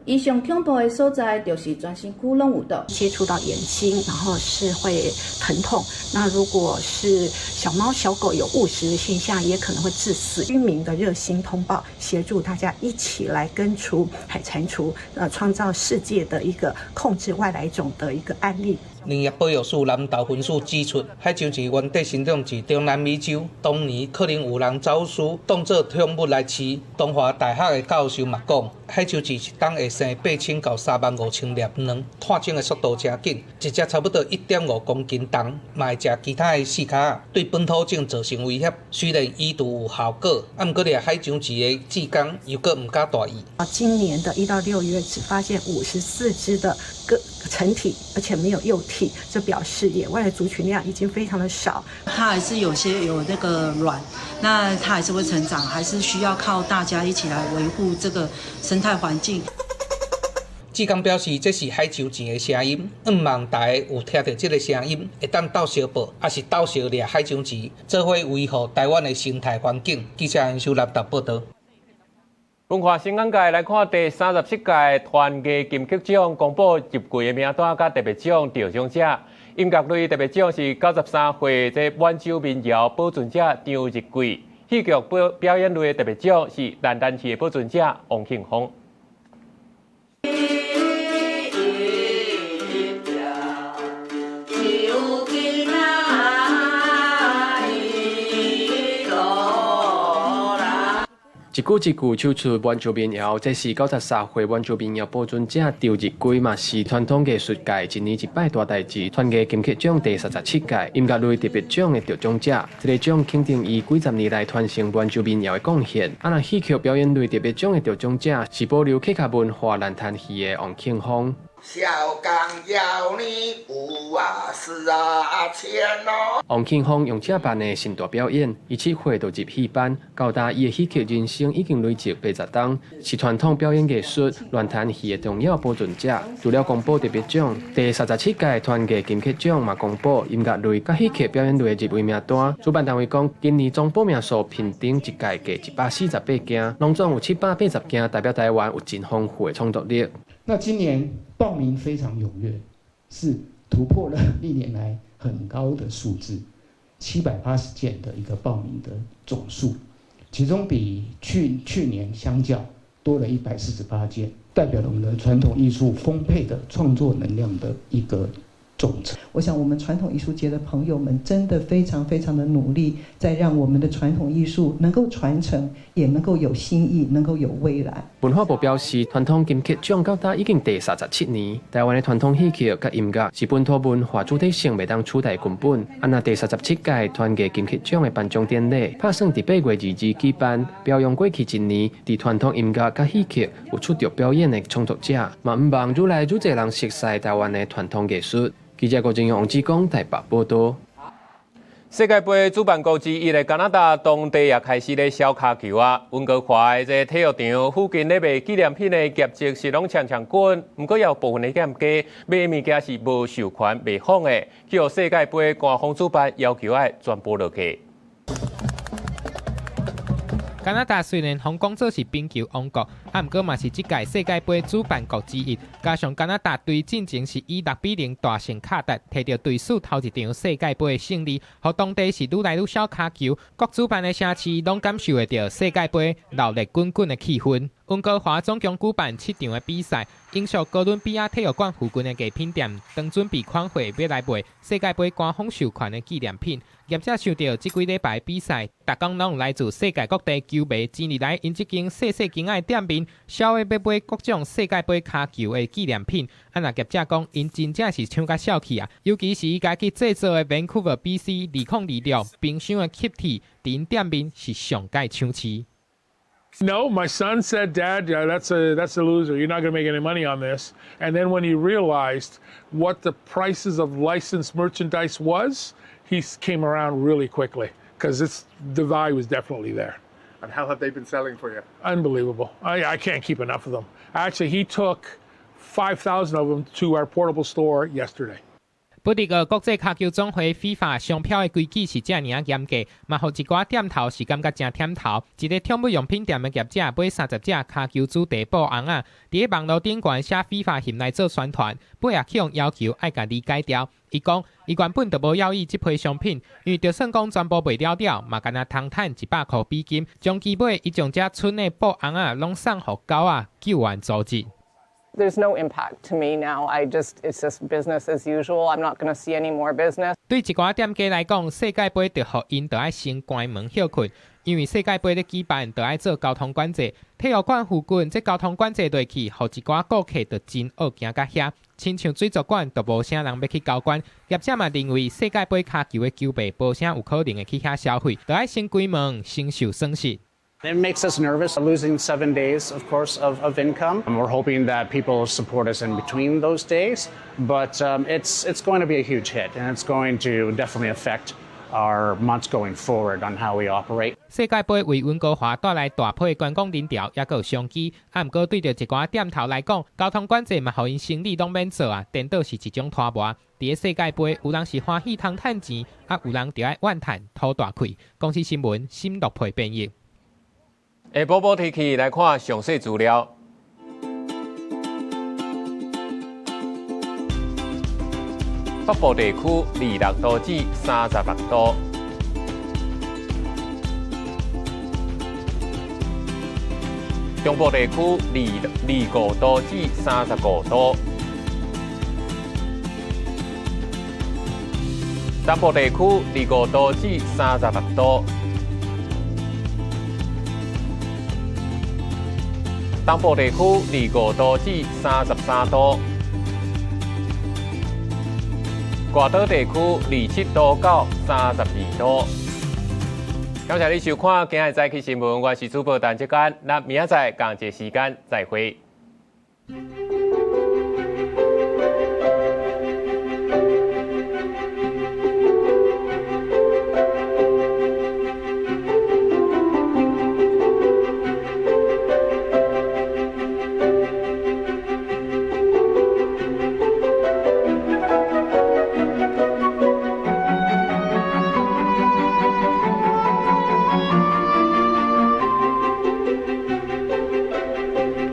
伊上恐怖的所在就是全身軀攏有毒，接觸到眼睛，然後是會疼痛。那如果是小貓小狗有誤食的現象，也可能會致死。居民的熱心通報，協助大家一起來根除海蟾蜍，創造世界的一個控制外來種的一個案例。林業保育署南投分署指出，海鷲雉原底生長佇中南美洲，當年可能有人走私當做寵物來飼。東華大學的教授嘛講，海鷲雉一冬會生8000到3萬5千粒卵，脫種的速度誠緊，一隻差不多1.5公斤重，嘛會食其他的四跤仔，對本土種造成威脅。雖然移除有效果，啊，毋過掠海鷲雉的志工又閣毋敢大意。今年的1到6月只發現54隻的個成體，而且沒有幼體，這表示野外的族群量已經非常的少。它還是有些有那個卵，那它還是會成長，還是需要靠大家一起來維護這個生態環境。志工表示，這是海鷲雉的聲音，向望大家有聽著這个聲音，會當鬥相報，抑是鬥相掠海鷲雉，做伙維護台灣的生態環境。記者楊秀南投報道。文化新眼界來看，第37屆團藝金曲獎公布入櫃的名單佮特別獎得獎者。音樂類特別獎是93歲這滿洲民謠保存者張日貴。戲劇表表演類特別獎是蘭蘭戲的保存者王慶峰。一句一句唱出滿洲民謠，這是93歲滿洲民謠保存者張日貴，嘛是傳統藝術界一年一擺大代誌，傳藝金曲獎第37屆音樂類特別獎的得獎者。這個獎肯定伊幾十年來傳承滿洲民謠的貢獻。啊，若戲曲表演類特別獎的得獎者是保留客家文化蘭潭戲的王慶峰。小剛要你有啊是啊錢哦。王慶峰用這班的身段表演，伊7歲就入戲班，到今伊的戲曲人生已經累積80冬，是傳統表演藝術亂彈戲的重要保存者。除了公布特別獎，第37屆傳藝金曲獎嘛公布音樂類佮戲曲表演類的入圍名單。主辦單位講，今年總報名數平均一屆計148件，攏總有780件，代表台灣有真豐富的創作力。那今年報名非常踴躍，是突破了歷年來很高的數字，780件的一個報名的總數，其中比去去年相較多了148件，代表了我們的傳統藝術豐沛的創作能量的一個總成。我想我們傳統藝術節的朋友們真的非常非常的努力，在讓我們的傳統藝術能夠傳承，也能夠有新意，能夠有未來。文化部表示，傳統金曲獎到今已經第37年。台灣的傳統戲曲佮音樂是本土文化主體性袂當取代根本。啊，若第37屆傳藝金曲獎的頒獎典禮，拍算佇8月22舉辦，表揚過去一年佇傳統音樂佮戲曲有出眾表演的創作者，嘛毋望愈來愈濟人熟悉台灣的傳統藝術。記者郭正王志剛台北報道。世界盃主辦國之一的加拿大當地也開始咧銷跤球啊。溫哥華的這個體育場附近咧賣紀念品的業績是攏強強滾，毋過也有部分的店家賣物件是無授權賣放的，去予世界盃官方主辦要求愛全部落架。加拿大雖然予講做是冰球王國，啊，毋過嘛是這屆世界盃主辦國之一。加上加拿大隊進前是以6比0大勝卡達，提著隊史頭一場世界盃的勝利，予當地是愈來愈痟跤球。各主辦的城市攏感受會著世界盃鬧熱滾滾的氣氛。溫哥華總共舉辦7場的比賽，英屬哥倫比亞體育館附近的藝品店，當準備款會欲來賣世界盃官方授權的紀念品。業者想著這幾禮拜比賽，逐工攏來自世界各地球迷擠入來𪜶這間細細間仔的店面，痟的欲買各種世界盃跤球的紀念品。啊，若業者講，𪜶真正是搶甲痟去啊！尤其是伊家己製造的 Vancouver BC 2026冰箱的吸鐵，佇𪜶店面是上蓋搶市。 No, my son said, "Dad, that's a loser. You're not going to make any money on this." And then when he realized what the prices of licensed merchandise was, he came around really quickly because it's the value was definitely there. And how have they been selling for you? Unbelievable. I can't keep enough of them. Actually, he took 5,000 of them to our portable store yesterday. 不過，國際跤球總會 FIFA 商標的規矩是遮爾仔嚴格，嘛予一寡店頭是感覺誠忝頭。一個寵物用品店的業者買30隻跤球主題布尪仔，佇咧網路頂懸寫 FIFA 翕來做宣傳，尾也去予要求愛共理解掉。伊講，伊原本就無猶豫這批商品，因為就算講全部賣了了，嘛干焦通趁100箍美金。終其尾，伊將這賰的布尪仔攏送予狗仔救援組織。 There's no impact to me now. It's just business as usual. I'm not going to see any more business. 對一寡店家來講，世界盃就予𪜶著愛先關門歇睏，因為世界盃咧舉辦，著愛做交通管制。體育館附近這交通管制落去，予一寡顧客就真惡行到遐。親像水族館，就無啥人欲去交關。業者嘛認為世界盃跤球的球迷無啥有可能會去遐消費，著愛先關門，先受損失。 It makes us nervous, losing 7 days, of course, of income. And we're hoping that people support us in between those days, but it's going to be a huge hit, and it's going to definitely affect our months going forward on how we operate. 世界盃為溫哥華帶來大批觀光人潮，抑閣有商機。啊，毋過對著一寡店頭來講，交通管制嘛，予𪜶生理攏免做啊，顛倒是一種拖磨。佇咧世界盃，有人是歡喜通趁錢，啊，有人就愛怨嘆吐大氣。公視新聞，新樂佩編譯。下晡晡天氣來看詳細資料。北部地區26度至36度。中部地區25度至35度。南部地區25度至36度。東部地區25度至33度。外島地區27度到32度。感謝你收看今日早起新聞，我是主播陳志堅，咱明仔載仝一個時間再會。